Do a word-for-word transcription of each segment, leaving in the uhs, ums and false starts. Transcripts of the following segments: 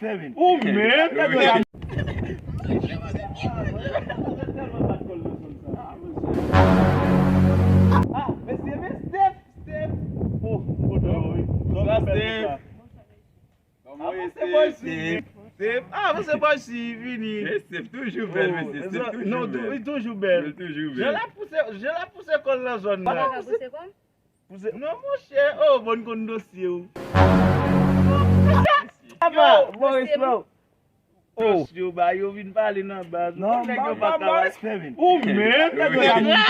Ou menm, nèg yo la. Ah, mesye, men Steph, Steph. Oh, poto, wi. Sa, Steph. Kòman w ye, Steph? Steph. Ah, men se bòy si vini. Steph toujou bèl, mesye. Steph toujou bèl. Non, tou- li toujou bèl. Li toujou bèl. Jan l ap pouse, jan l ap pouse kò l nan zòn nan. Papa ka pouse kò m? Pouse, non, monchè. Oh, bon, konn dosye w. Apa, bon respè w. Oh, yo ba yo vin pale nan baz. Non, nèg yo pa ka respè, men. Ou menm, nèg yo la.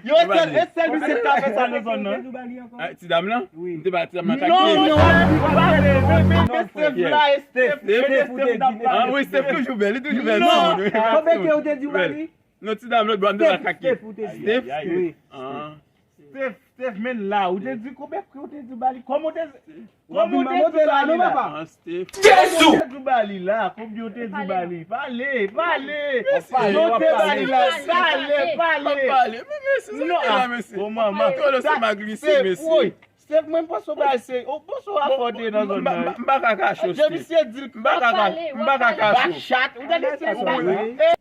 Yo sèl, e sèl misye k ka fè sa nan zòn nan. Ah, ti dam lan? Wi. M te ba ti dam lan kake. Non, non, pa vle, men, men, men Steph la, e Steph. Steph. Ah, wi, Steph toujou bèl, li toujou bèl. Non. Konbyen ke ou te di w ba li? Non, ti dam lòt bò, m te ba kake. Steph, ou te di. Steph? Wi. Ah. Steph, Steph, men la, ou te di konbyen ke ou te di w ba li? Kòman ou te, kòman ou te di w ba li la? Ah, Steph. Jezi! Ou te di w ba li la, konbyen ou te di w ba li? Pale, pale. Mesye, ou te ba li la, pale, pale. Pale, men mesye, sa la, mesye. Bon, manman. Kòlè sa ma glise, mesye. Steph, mwen panse w bay se, ou panse w afòde nan zòn nan, wi. M pa ka kache w, Steph. Depi se di l, m pa ka, m pa ka kache w. Ba chat, ou tande se ou.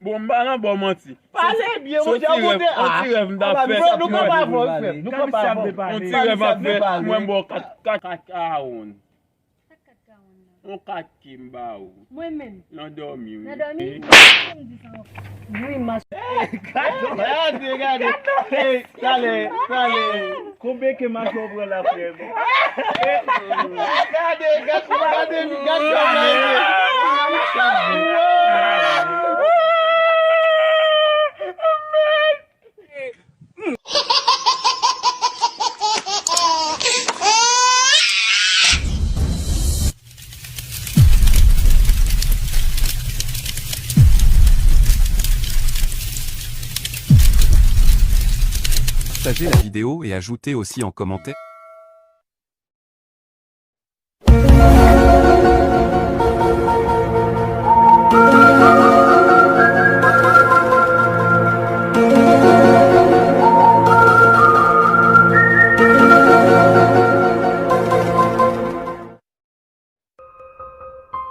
Bon, m pa nan ba w manti. Pale byen, monchè, ou kote a. On ti rèv m t ap fè. Bro, nou kanpe avè w, frè m. Nou kanpe avè w. On ti rèv m ap fè, mwen ba w kat, kat, kat kawon. Kat kat kawon nan. On kat ke m ba w. Mwen menm. Nan dòmi, wi. Nan dòmi? Wi. Grimas. Gade, gade. Hey, talè, talè. Konbyen ke mache w pran la, frè m? Gade, gade, gade, gade. Partagez la vidéo et ajoutez aussi en commentaire.